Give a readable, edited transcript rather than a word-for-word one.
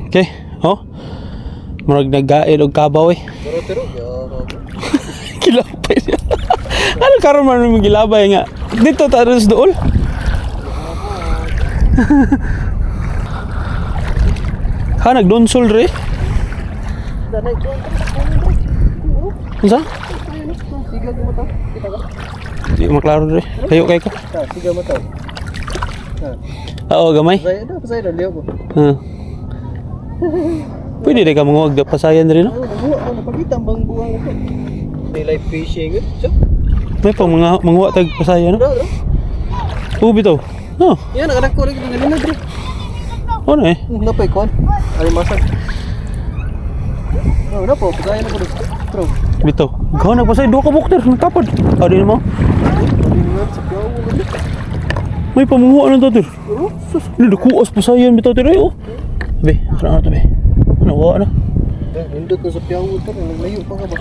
Okay, oh. Murag naggaid og kabaw eh. Pero pero Gilabay siya. Ano karon man mo gilabay nga? Dito ta sa dool. Ha, nagdonsol re. Danay ko. Unsa? Siga ko mata. Kita ka. Di maklaro re. Kayo kay ko. Ta, siga mata. Ha. Oo, gamay. Pasaya na, pasaya na liyo ko. Ha. Pwede rin ka manguwag pasayan rin, no? Oh, naguha ko napakita ang bang buwang ko. May live fishing eh. So, May pang mga manguha tag pasayan, no? bro, bro. Ubi to. Oh, Yan nakanak ko rin ganina bro. ano eh? Napay kon. Ay masag. Oh, na po, pasaya na ko. Bro. Bitaw. Gawa nagpasay duha ka bukter, nagtapad. Adi mo. May pamunguha na to, tir. Sus, ano, nakuas pasayan bitaw tir ay oh. Be, ano na to be? Ano wa na? Nindot na sa piyaw to, naglayo pa ka ba?